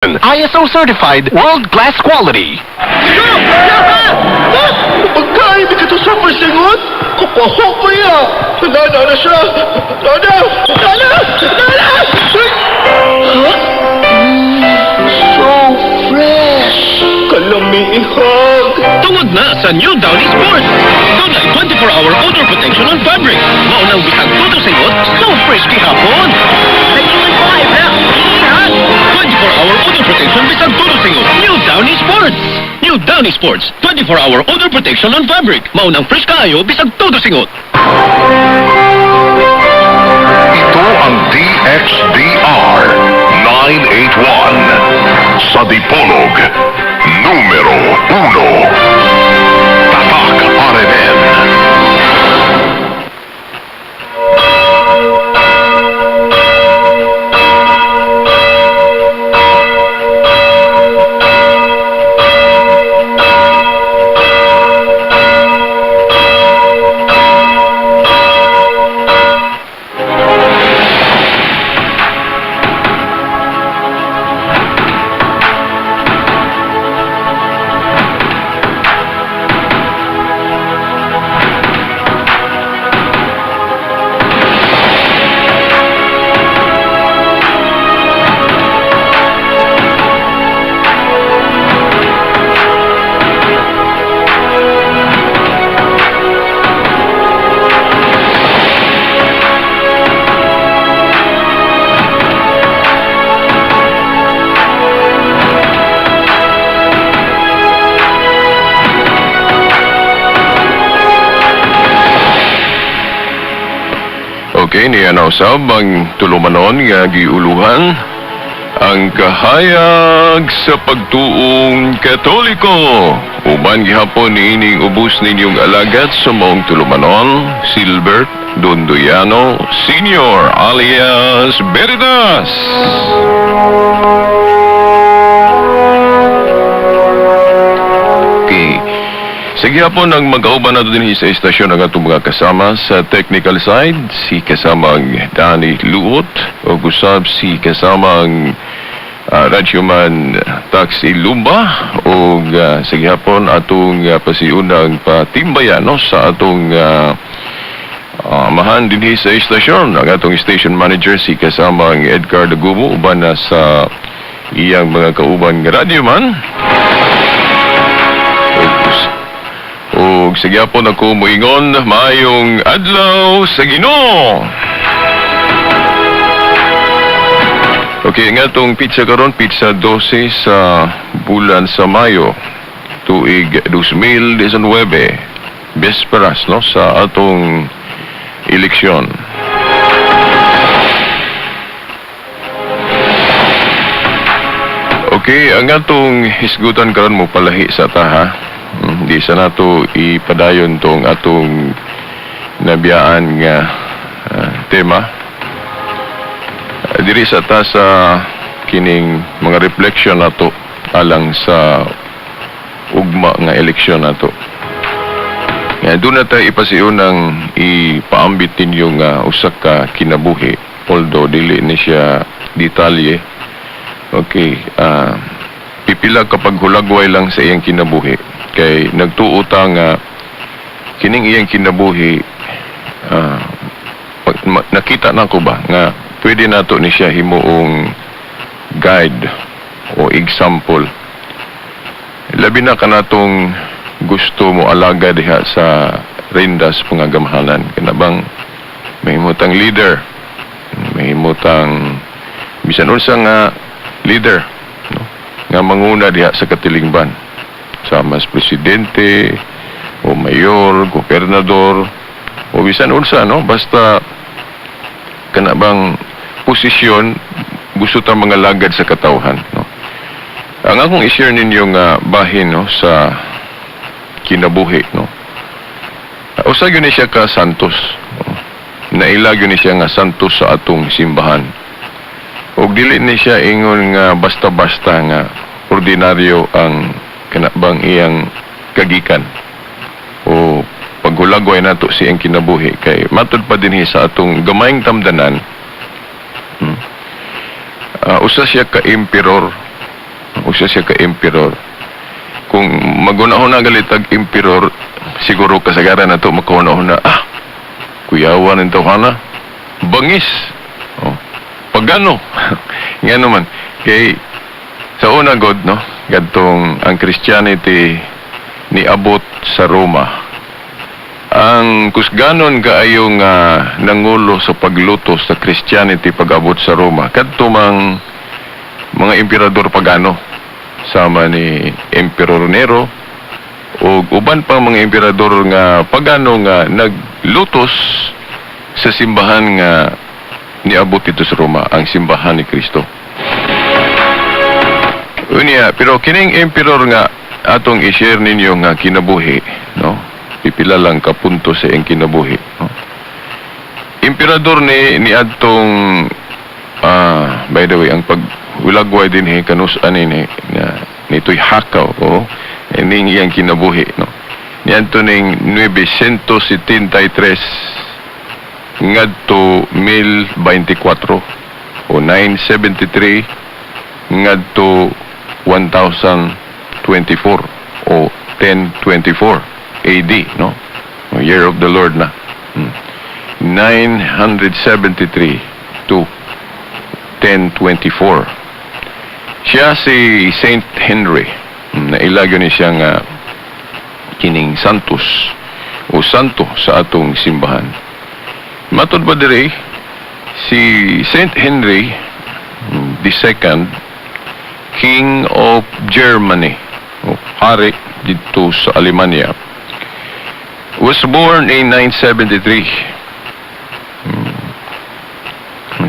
ISO certified world-class quality. Pagkain di ka to super singot? Kukuho ko ya! Nana na siya! Nana! Nana! Nana! Huh? So fresh! Kalamiihag! Tungod na sa new Downy Sport. Dunay 24-hour odor protection on fabric. Maunang bisag todo singot, so fresh gihapon. Nag-ingon ko ay na. 24-hour odor protection bisag todo singot. New Downy Sports. New Downy Sports. 24-hour odor protection on fabric. Maunang fresh kaayo bisag todo singot. Ito ang DXDR 981 sa Dipolog, numero 1. Tatak RMN. Okay, niya na usab ang tulumanon nga giuluhan ang kahayag sa pagtuong Katoliko. Uban gihapon niining ubos ninyong alagad sa maong tulumanon, Silbert Dondoyano Senior alias Veritas. Okay. Sige po, nang mag-auban na din sa istasyon ang atong mga kasama sa technical side, si kasamang Danny Luot, o usab si kasamang Radyoman Taxi Lumba, o sige hapon atong pasiunang patimbayan, no, sa atong amahan din sa istasyon, ang atong station manager si kasamang Edgar Dagumo, uban na sa iyang mga kauban nga radyoman. Ug sige po ako moingon, maayong adlaw sa Ginoo. Okay, nga tong pizza karon, pizza 12 sa bulan sa Mayo, tuig 2019, bisperas, no, sa atong eleksyon. Okay, ang atong hisgutan karon mo palahi sa taha. Di sa nato ipadayon tong atong nabiyaan nga tema. Diri sa ta sa kining mga reflection nato alang sa ugma nga eleksyon nato. Nga doon na tayo ipasiyon ang ipaambit ninyo nga usa ka kinabuhi, although dili ni siya detalye. Okay, pipila kapag hulagway lang sa iyang kinabuhi kay nagtuo ta nga kining iyang kinabuhi, nakita na ko ba nga pwede nato ni siya himuong guide o example, labi na kanatong gusto mo alaga diha sa rindas pangagamhanan, kanabang mahimutang leader, mahimutang bisan unsa nga leader, no, nga manguna diha sa katilingban, sama sa presidente o mayor, gobernador o bisan unsa, no, basta kanabang posisyon gusto ta mga lagad sa katawhan, no. Ang akong i-share ninyo nga bahin, no, sa kinabuhi, no. Usa gyud ni siya ka santos, no? Naila gyud ni siya nga santos sa atong simbahan. Og dili ni siya ingon nga basta-basta nga ordinaryo ang kanabang iyang kagikan o paghulagway nato siyang kinabuhi kay matud pa dinhi sa atong gamayng tamdanan. Usa siya ka emperor Usa siya ka emperor. Kung maghuna-huna gani tag emperor, siguro kasagaran nato makahuna-huna, "Ah, kuyawa ning tawhana, bangis, oh, pagano." Nga naman, kay sa una god, no, gadtong ang Christianity niabot sa Roma, ang kusganon kaayo nga nangulo sa paglutos sa Christianity pag-abot sa Roma, kadto mang mga emperador pagano sama ni Emperor Nero ug uban pang mga emperador nga pagano nga naglutos sa simbahan nga niabot dito sa Roma, ang simbahan ni Kristo. Unya, pero kining emperor nga atong i-share ninyo nga kinabuhi, no? Pipila lang ka punto sa iyang kinabuhi, no? Emperador ni adtong, by the way, ang pag wilagway dinhi kanus ani ni na nito'y hakaw o ining iyang kinabuhi, no? Niadto ning 973 ngadto 1024 o 973 ngadto 1024 o 1024 AD, no? O Year of the Lord na. 973 to 1024. Siya si Saint Henry. Naila gyud ni siya nga kining Santos o santo sa atong simbahan. Matod ba dire, si Saint Henry the Second, King of Germany, o hari dito sa Alemanya, was born in 973.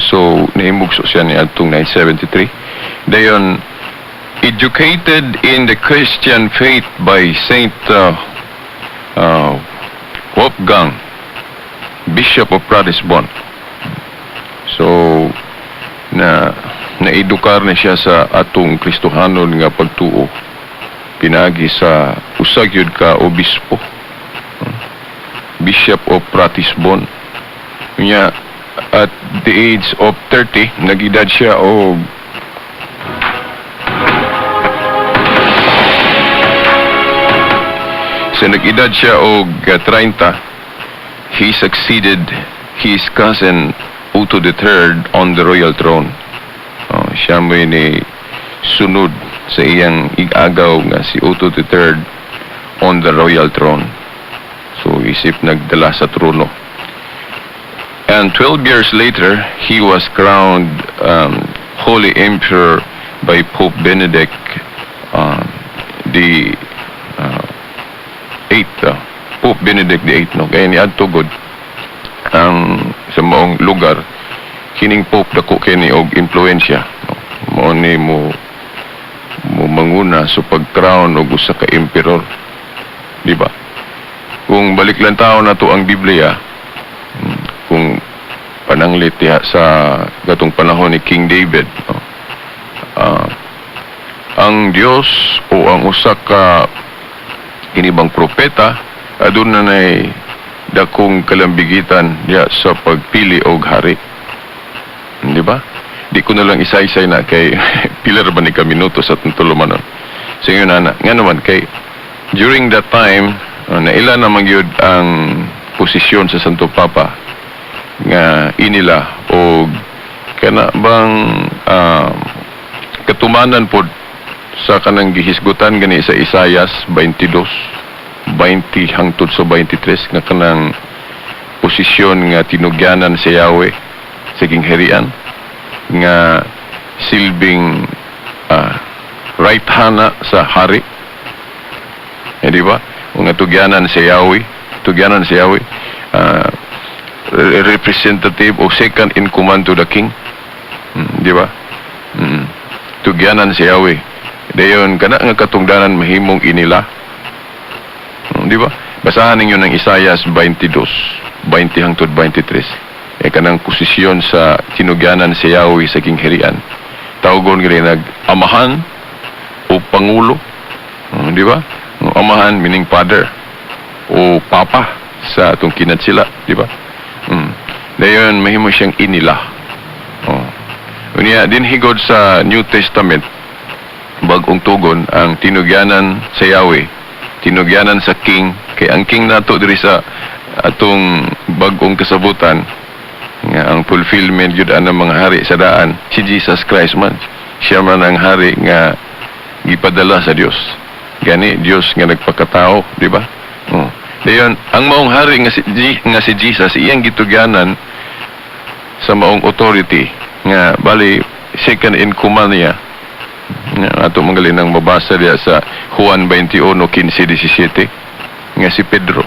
So, naimugso siya ni atong 973. Dayon, educated in the Christian faith by Saint Wolfgang, Bishop of Ratisbon. So, na naedukar na siya sa atong Kristohanon nga pagtuo pinagi sa usa gyud ka obispo, Bishop of Ratisbon. Unya, at the age of 30, nag-edad siya og sa nag-edad siya og 30, he succeeded his cousin Otto III on the royal throne. Oh, siya mo ni sunod sa iyang igagaw nga si Otto III on the royal throne. So isip nagdala sa trono. And 12 years later, he was crowned Holy Emperor by Pope Benedict the eighth, Pope Benedict the Eighth, no? Kaya ni adto gud ang sa maong lugar, kining Pope dako kini og impluwensya, no? Mao ni mo manguna sa pag-crown og usa ka emperor, di ba? Kung balik lang tao nato ang Biblia, kung pananglit diha sa gatong panahon ni King David, no? Ang Dios o ang usa ka kinibang propeta aduna nay dakong kalambigitan diha sa pagpili og hari. Di ba? Di ko na lang isa-isay na kay pila ra ba ni ka minuto sa atong tulumanon. So yun, ana, nga naman kay during that time, naila naman gyud ang posisyon sa Santo Papa nga inila og kana bang katumanan pod sa kanang gihisgutan gani sa Isayas 22 20 hangtod sa 23 nga kanang posisyon nga tinugyanan sa Yahweh sa gingharian nga silbing right hana sa hari. Eh, di ba? Nga tugyanan sa Yahweh, tugyanan sa Yahweh, representative o second in command to the king. Di ba? Tugyanan sa Yahweh. Dayon kana nga katungdanan mahimong inila. Di ba? Basahan ninyo ng Isayas 22, 20 hangtod 23. Eh kanang posisyon sa tinugyanan sa Yahweh sa kingharian. Tawgon gani nag amahan o pangulo. Di ba? Ang amahan meaning father o papa sa atong kinatsila, di ba? Dayon mahimo siyang inila. Oh. Unya din higod sa New Testament, Bag-ong tugon ang tinugyanan sa Yahweh, tinugyanan sa King, kay ang King nato diri sa atong bag-ong kasabutan nga ang fulfillment gyud ang mga hari sa daan, si Jesus Christ man. Siya man ang hari nga gipadala sa Dios. Gani Dios nga nagpakatao, di ba? Oh. Dayon, ang maong hari nga si Jesus, iyang gitugyanan sa maong authority nga bali second in command niya nga ato manggalin ang mabasa diya sa Juan 21:15-17 nga si Pedro.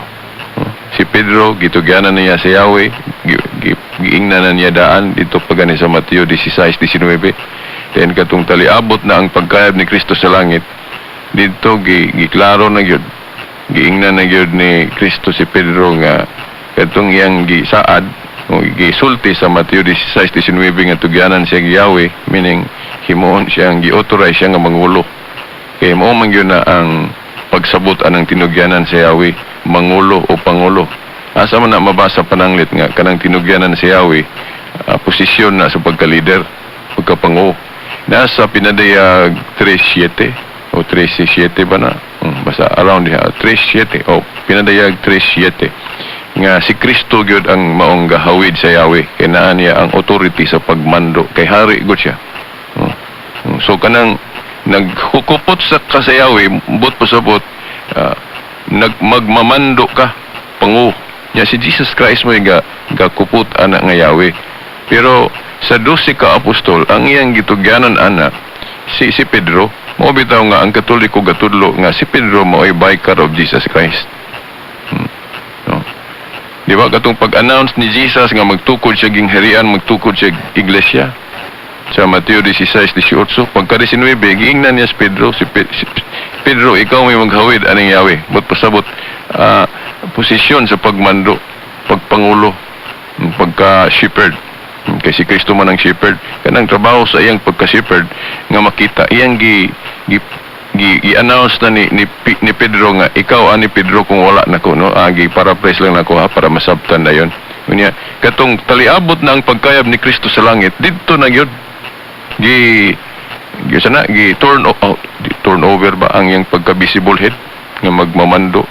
Oh, si Pedro gitugyanan niya sa Yahweh, giingnan na niya daan dito pa gani sa Mateo 16:19. Then katong taliabot na ang pagkayab ni Kristo sa langit, dito giklaro na gyud, giingnan na gyud ni Kristo si Pedro nga katong iyang gisaad o gisulti sa Mateo 16:19 nga tugyanan siya gi Yahweh, meaning himuon siyang gi-authorize siya nga mangulo, kay mao man gyud na ang pagsabot anang tinugyanan sa Yahweh, mangulo o pangulo. Asa man na mabasa, pananglit, nga kanang tinugyanan sa Yahweh, posisyon na sa pagka-leader, pagkapangulo? Nasa Pinadayag 3.7 o 3.7 ba na? Basta around diha 3.7 o Pinadayag 3.7 nga si Kristo gyud ang maong gahawid sa Yahweh, kay naa niya ang authority sa pagmando, kay hari gud siya. Oh. So kanang nagkukupot sa ka sa Yahweh, but pasabot, nagmagmamando ka, pangu nya. Si Jesus Christ mo ga gakupot ana nga Yahweh, pero sa 12 ka apostol, ang iyang gitugyanan ana si si Pedro. Mao bitaw nga ang Katoliko gatudlo nga si Pedro mao'y vicar of Jesus Christ. No? Di ba katong pag-announce ni Jesus nga magtukod siya gingharian, magtukod siya iglesia sa Mateo 16:18, pagka 19, giingnan niya si Pedro, si Pedro, "Ikaw may maghawid aning Yahweh." But pasabot, posisyon sa pagmando, pagpangulo, pagka-shepherd. Kay si Kristo man ang shepherd. Kanang trabaho sa iyang pagka-shepherd nga makita, iyang gi gi-announce na ni Pedro nga ikaw ani Pedro kung wala nako, no? Agi paraphrase lang nako ha, para masabtan na yon. Unya katong taliabot na ang pagkayab ni Kristo sa langit, didto na gyud gi gi sana gi turn oh, turn over ba ang iyang pagka visible head nga magmamando.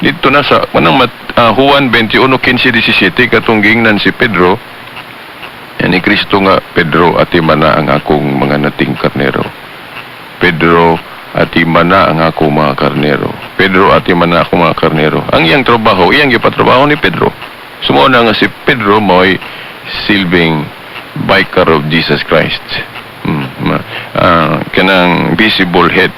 Dito na sa manang Juan 21:15-17, katong giingnan si Pedro yan ni Kristo nga, "Pedro, atiman na ang akong mga nating karnero. Pedro, atiman na ang akong mga karnero. Pedro, atiman na akong mga karnero." Ang iyang trabaho, iyang gipatrabaho ni Pedro. Sumuo na nga si Pedro mo'y silbing vicar of Jesus Christ. Kanang visible head.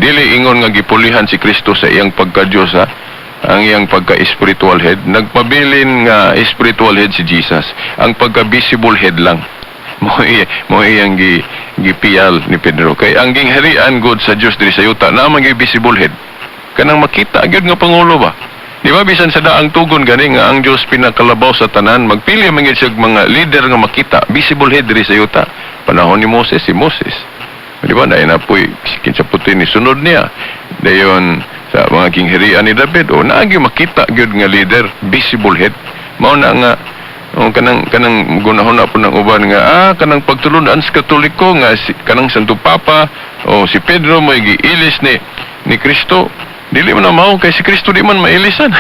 Dili ingon nga gipulihan si Kristo sa iyang pagka-Diyos ha, ang iyang pagka-spiritual head. Nagpabilin nga spiritual head si Jesus. Ang pagka-visible head lang mo iyang gipiyal ni Pedro. Kay ang gingharian god sa Dios diri sa yuta na man visible head. Kanang makita gyud nga pangulo ba? Di ba bisan sa daang tugon gani nga ang Dios pinakalabaw sa tanan, magpili man gyud siya og mga leader nga makita, visible head diri sa yuta. Panahon ni Moses, si Moses. Di ba? Dahil na po'y kinsa puti ni sunod niya. Dayon sa mga kingharian ni David, o naagi makita gyud nga leader, visible head. Mao na nga o kanang gunahon na po ng uban nga kanang pagtulunan sa Katoliko nga si, kanang Santo Papa o si Pedro mo giilis ni Kristo. Dili man na mao, kay si Kristo di man mailisan.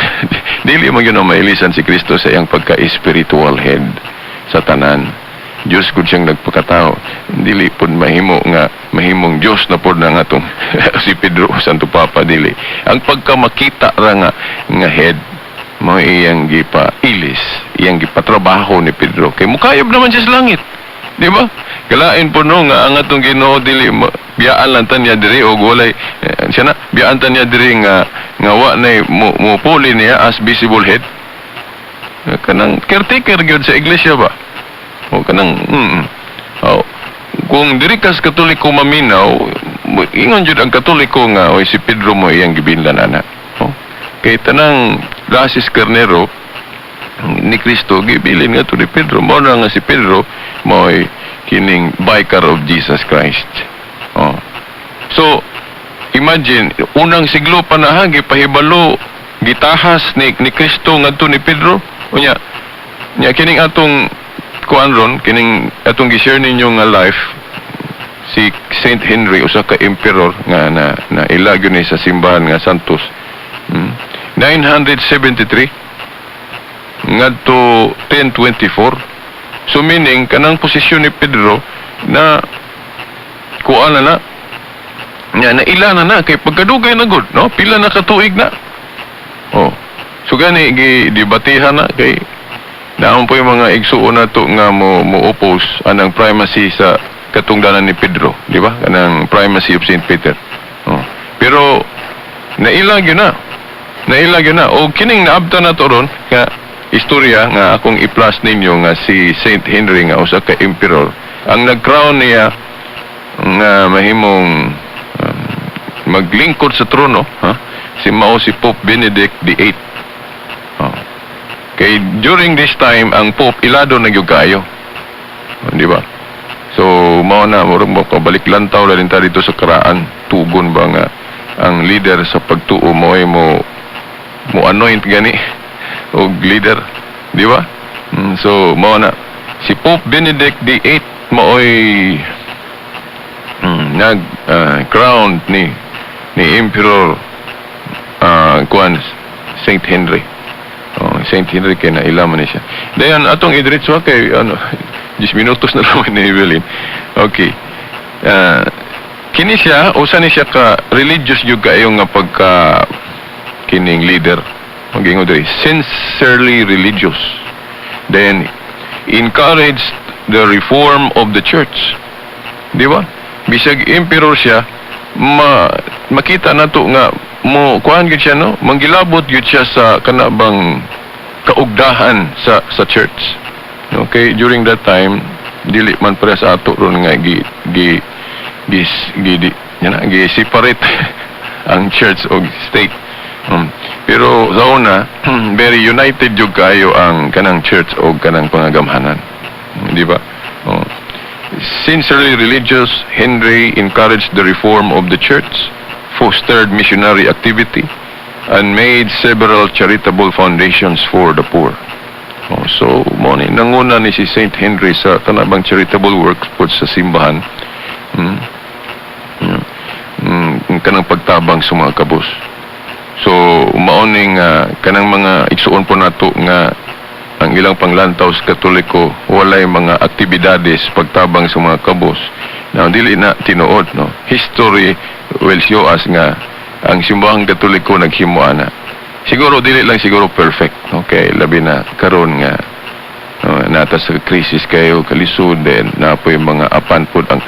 Dili man gyud na mailisan si Kristo sa iyang pagka-spiritual head sa tanan. Diyos gud siyang nagpakatao. Dili pud mahimo nga mahimong Diyos na pud na nga tong si Pedro, Santo Papa, dili. Ang pagka makita ra nga head mao iyang gipa-ilis, iyang gipatrabaho ni Pedro. Kay mukayab naman siya sa langit. Di ba? Kalain po no nga ang atong Ginoo dili biyaan lang ta niya diri og walay siya na biyaan ta niya diri nga wa nay mo puli niya as visible head. Kanang caretaker gyud sa iglesia ba? O kanang Oh, kung diri kas Katoliko maminaw, ingon jud ang Katoliko nga oy, si Pedro mo iyang gibinlan ana. Oh. Kay tanang lasis karnero ni Kristo gibilin nga to ni Pedro. Mao na nga si Pedro mo'y kining vicar of Jesus Christ. Oh. So, imagine, unang siglo pa na ha, gipahibalo, gitahas ni Kristo ngadto ni Pedro. Unya, nya kining atong kuan ron, kining atong gi-share ninyo nga life, si Saint Henry, usa ka emperor nga na na ila gyud ni sa simbahan nga Santos. 973 ngadto 1024. So meaning kanang posisyon ni Pedro na kuan na na nga naila na na kay pagkadugay na gud, no? Pila na katuig na. Oh. So gani gi debatihan na kay naon po yung mga igsuon nato nga mo oppose anang primacy sa katungdanan ni Pedro, di ba? Kanang primacy of Saint Peter. Oh. Pero naila gyud na. Naila gyud na. O kining naabtan na to ron nga istorya nga akong i-plus ninyo nga si Saint Henry nga usa ka emperor ang nag-crown niya nga mahimong maglingkod sa trono, ha, si mao si Pope Benedict VIII. Oh. Kay during this time ang Pope ilado na gyud kaayo. Oh, di ba? So mao na murag mo kabalik lantaw na rin ta dito sa karaan, tugon ba nga ang leader sa pagtuo mo ay mo anoint gani og leader, di ba? So mao na si Pope Benedict VIII maoy nag crown ni Emperor kuan Saint Henry. Oh, Saint Henry kay naila man ni siya. Dayon atong idiretso kay ano, 10 minutos na lang ni Evelyn. Okay. Kini siya, usa ni siya ka religious gyud kaayo nga pagka kining leader. Magingon diri, sincerely religious. Then encouraged the reform of the church. Di ba? Bisag emperor siya, makita nato nga mo kuan gyud siya, no, manggilabot gyud siya sa kana bang kaugdahan sa church. Okay, during that time dili man pare sa ato ron nga gi gi gi gi, di, yan na, gi separate ang church og state. Pero sa una, very united jud kayo ang kanang church og kanang pangagamhanan. Di ba? Oh. Sincerely religious, Henry encouraged the reform of the church, fostered missionary activity, and made several charitable foundations for the poor. Oh, so, mo ni nanguna ni si Saint Henry sa kanabang charitable works po sa simbahan. Kanang pagtabang sa mga kabus. So, maoning kanang mga igsuon po nato nga ang ilang panglantaw sa Katoliko walay mga aktibidades pagtabang sa mga kabus. Now, dili na tinuod, no? History will show us nga ang simbahang Katoliko naghimo ana. Siguro dili lang siguro perfect, okay? Labi na karon nga nata sa krisis kayo kalisod din na po yung mga apan po ang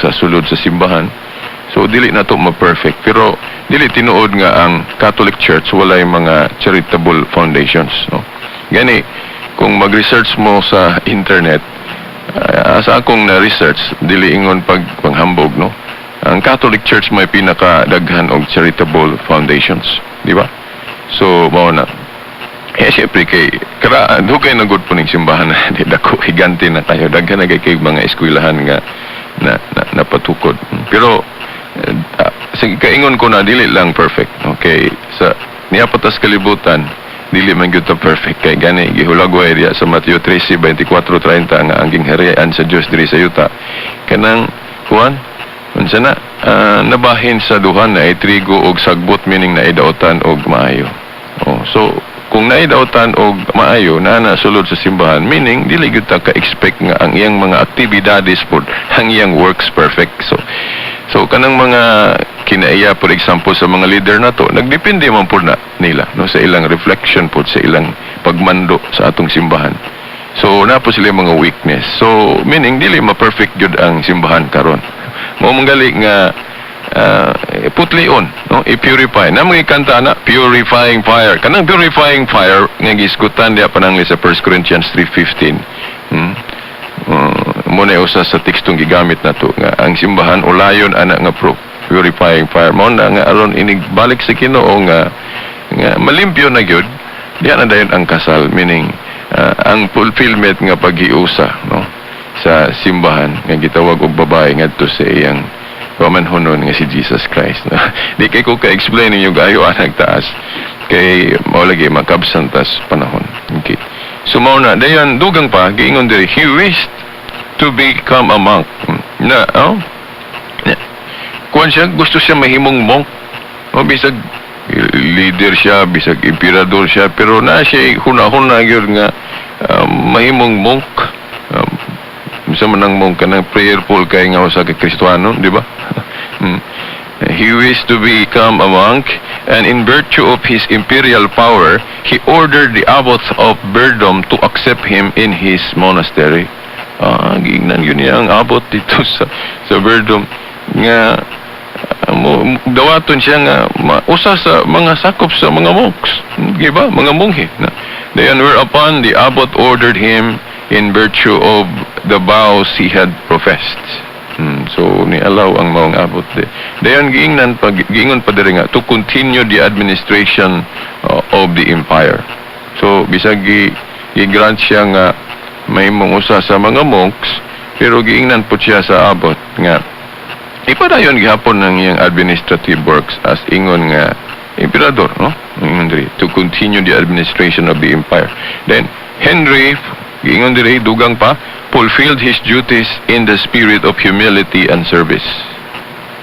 sa sulod sa simbahan. So dili na to ma-perfect, pero dili tinuod nga ang Catholic Church walay mga charitable foundations, no? Gani kung mag-research mo sa internet, sa akong na-research, dili ingon pag panghambog, no? Ang Catholic Church may pinakadaghan og charitable foundations, di ba? So mao na. Eh, siyempre kay kara dugay na gud po ning simbahan na di dako, higante na kayo, daghan na kay mga eskwelahan nga na napatukod. Pero sige, kaingon ko na dili lang perfect. Okay, sa niya patas kalibutan dili man gyud ta perfect kay gani gihulagway diya sa Mateo 13:24-30 nga ang gingharian sa Dios diri sa yuta kanang kuan unsa na nabahin sa duha, na trigo og sagbot, meaning na dautan og maayo. Oh, so kung naidautan og maayo na na sulod sa simbahan, meaning dili gyud ta ka-expect nga ang iyang mga aktibidades pod, ang iyang works, perfect. So kanang mga kinaiya, for example, sa mga leader nato, nagdepende man pod na nila, no, sa ilang reflection pod sa ilang pagmando sa atong simbahan. So na po sila yung mga weakness. So meaning dili ma-perfect gyud ang simbahan karon. Mao manggali nga putlion, no, i-purify na mga kanta na purifying fire, kanang purifying fire nga gisgutan diya panangli sa 1 Corinthians 3:15. Mo na usa sa tekstong gigamit nato nga ang simbahan ulayon ana nga purifying fire. Mao na nga aron inig balik sa Ginoo nga malimpyo na gyud diya na dayon ang kasal, meaning ang fulfillment nga paghiusa, no, sa simbahan nga gitawag og babae ngadto sa iyang pamanhonon nga si Jesus Christ. Di kay ko ka-explain ninyo gayo anag taas kay mao lagi makabsan tas panahon. Okay. So mao na dayon, dugang pa giingon diri, he wished to become a monk. Na oh. Kuan siya, gusto siya mahimong monk. O bisag leader siya, bisag emperador siya, pero na siya huna-huna gyud nga mahimong monk. Bisa man ang monk kanang prayerful kay nga usa ka Kristohanon, di ba? He wished to become a monk, and in virtue of his imperial power, he ordered the abbot of Berdom to accept him in his monastery. Giingnan yun niya ang abbot dito sa Berdom nga mo dawaton siya nga usa sa mga sakop sa mga monks, di ba? Mga monghe. Na. Then whereupon the abbot ordered him in virtue of the vows he had professed. So ni allow ang maong abot de. Dayon giingnan pa, giingon pa diri nga to continue the administration of the empire. So bisag gi-grant siya nga mahimong usa sa mga monks, pero giingnan po siya sa abot nga ipadayon gihapon ang iyang administrative works as ingon nga emperador, no? Ingon diri to continue the administration of the empire. Then Henry, giingon diri dugang pa, fulfilled his duties in the spirit of humility and service.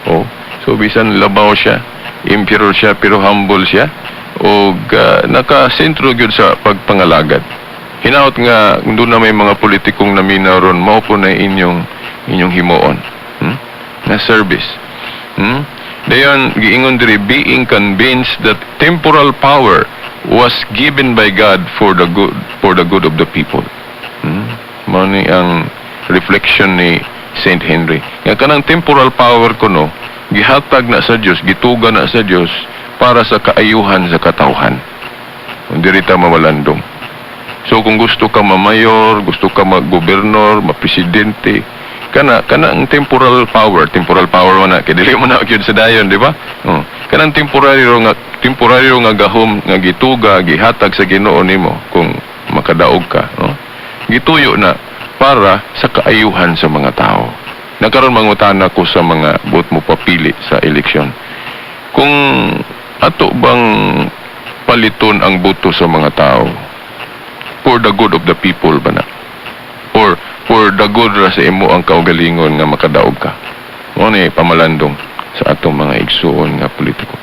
Oh, so bisan labaw siya, emperor siya, pero humble siya og nakasentro gyud sa pagpangalagad. Hinaot nga doon na may mga politikong naminaw ron, mao po na inyong himuon. Na service. Dayon giingon diri, being convinced that temporal power was given by God for the good of the people. Mao ni ang reflection ni Saint Henry. Nga kanang temporal power kuno gihatag na sa Dios, gituga na sa Dios para sa kaayuhan sa katawhan. Diri ta mamalandong. So kung gusto ka mamayor, gusto ka maggobernador, mapresidente, kana ang temporal power man na kay dili mo na gyud sa dayon, di ba? Oh. Kanang temporary nga gahom nga gituga, gihatag sa Ginoo nimo kung makadaog ka, no? Gituyo na para sa kaayuhan sa mga tao. Nakaron mangutana ko sa mga buot mo papili sa eleksyon. Kung ato bang paliton ang boto sa mga tao for the good of the people ba na? Or for the good ra sa imo ang kaugalingon nga makadaog ka? Mao ni pamalandong sa atong mga igsuon nga politiko.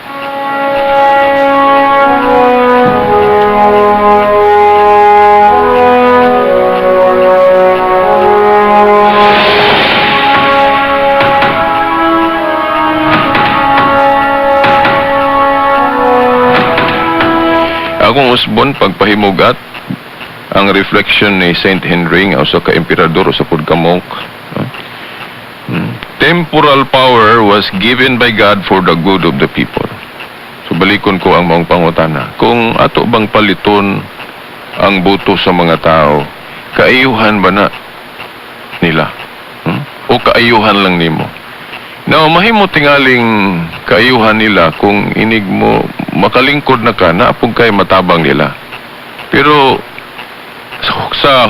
Akong usbon pagpahimugat ang reflection ni Saint Henry nga usa ka emperador, usa pud ka monk. Temporal power was given by God for the good of the people. So balikon ko ang maong pangutana. Kung ato bang paliton ang boto sa mga tao, kaayuhan ba na nila? O kaayuhan lang nimo? Now, mahimo tingaling kaayuhan nila kung inig mo makalingkod na ka, naapog kay matabang nila. Pero sa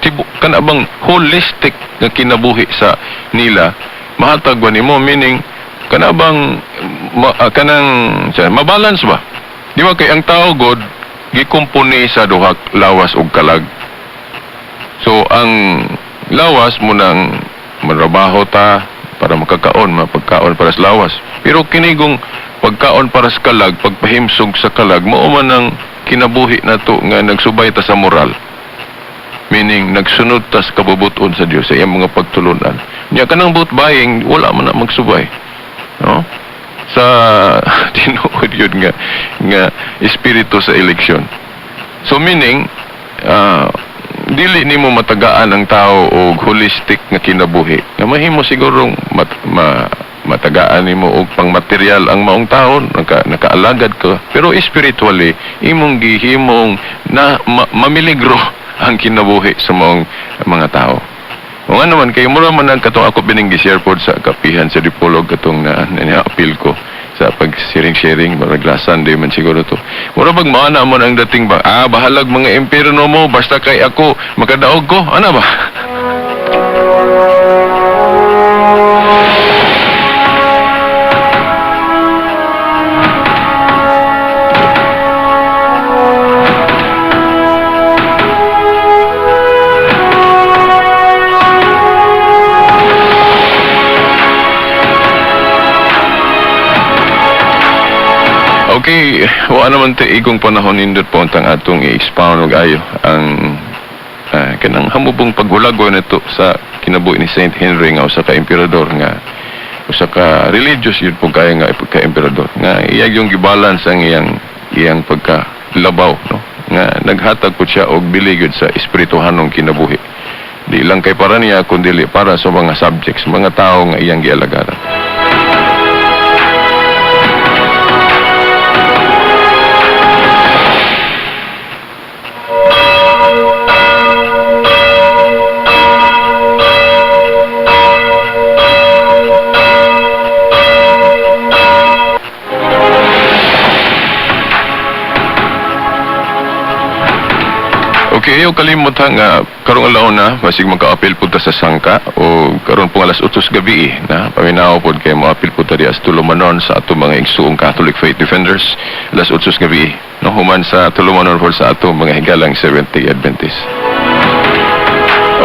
tibo, kana bang holistic nga kinabuhi sa nila, mahatag ba nimo, meaning kana bang kanang sa, mabalance ba? Di ba kay ang tao god gikompone sa duha, lawas ug kalag. So ang lawas mo nang matrabaho ta para makakaon, mapagkaon para sa lawas. Pero kinigong pagkaon para sa kalag, pagpahimsog sa kalag, mao man ang kinabuhi nato nga nagsubay ta sa moral. Meaning, nagsunod ta sa kabubuton sa Dios sa iyang mga pagtulunan. Nya kanang vote buying, wala man na magsubay. No? Sa tinuod yun nga espiritu sa eleksyon. So meaning, dili nimo matagaan ang tao og holistic nga kinabuhi. Nga mahimo sigurong matagaan nimo og pangmaterial ang maong tao, nakaalagad ka, pero spiritually imong gihimong na mamiligro ang kinabuhi sa maong mga tao. O nga naman, kay mura man ang katong ako bining gi-share pod sa kapihan sa Dipolog katong na appeal ko sa pag-sharing-sharing, marag last Sunday man siguro to. Mura bag maana man ang dating ba? Bahalag mga impierno mo, basta kay ako, makadaog ko. Ano ba? Okay, wa naman ta igong panahon, nindot po ang atong i-expound og ayo ang kanang hamubong paghulagoy nito sa kinabuhi ni Saint Henry nga usa ka emperador, nga usa ka religious yun po kaya nga ka emperador nga iya yung gibalance ang iyang iyang pagka labaw, no, nga naghatag po siya og biligod sa espirituhanong kinabuhi, di lang kay para niya kundi para sa mga subjects, mga tao nga iyang gialagaran. Okay, ayaw kalimot ha nga karong alaw na basig magka-apil po ta sa sangka o karon po alas 8 sa gabi eh, na paminaw pod kay mo-apil po ta di as tulumanon sa ato mga igsuong Catholic Faith Defenders, alas 8 sa gabi eh, no, human sa tulumanon po sa ato mga higalang Seventh-day Adventist.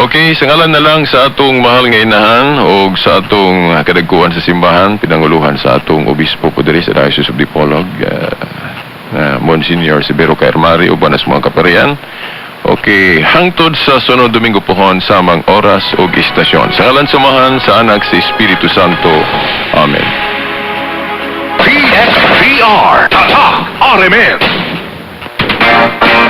Okay, sa ngalan na lang sa atong mahal nga inahan o sa atong kadagkuan sa simbahan, pinanguluhan sa atong obispo po diri sa Diocese of Dipolog, Monsignor Severo Caermari, uban sa mga kaparian. Okay, hangtod sa sunod Domingo pohon, samang oras o istasyon. Sa ngalan sa Amahan, sa Anak, sa Espiritu Santo. Amen. DXDR. Tatak RMN.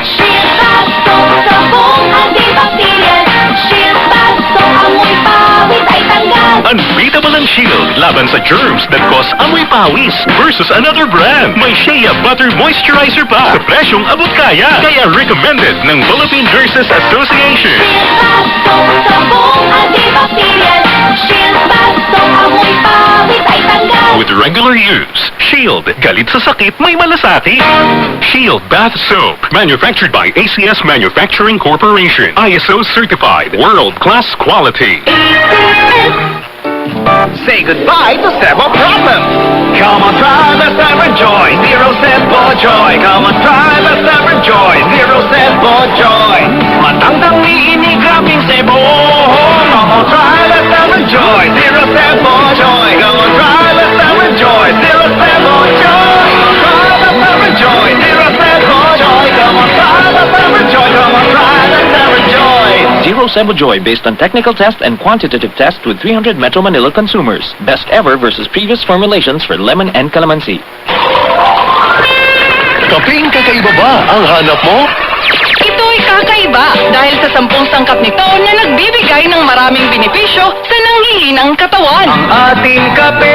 Shield Bath Soap, sabong antibacterial. Shield Bath Soap, amoy pawis ay tanggal. Unbeatable ang Shield laban sa germs that cause amoy pawis versus another brand. May Shea Butter Moisturizer pa sa presyong abot kaya. Kaya recommended ng Philippine Nurses Association. Shield Bath Soap, sabong antibacterial. Shield Bath Soap, amoy pawis ay tanggal. With regular use, Shield, galit sa sakit, may malasakit. Shield Bath Soap, manufactured by ACS Manufacturing Corporation. ISO certified, world-class quality. Say goodbye to sebo problems. Come on, try the Seven Joy. Zero Sebo Joy. Come on, try the Seven Joy. Zero Sebo Joy. Matandang niini, grabing sebo. Come on, try the Seven Joy. Zero Sebo Joy. Come on, try the Seven Joy. Zero Sebo Joy. Try the Seven Joy. Zero Sebo Joy. Come on, try the Seven Joy. Come on, try the Seven Joy. Zero Sebo Joy based on technical test and quantitative test with 300 Metro Manila consumers. Best ever versus previous formulations for lemon and calamansi. Kapeng kakaiba ba ang hanap mo? Ito'y kakaiba dahil sa 10 sangkap nito na nagbibigay ng maraming benepisyo sa nanghihinang katawan. Ating kape.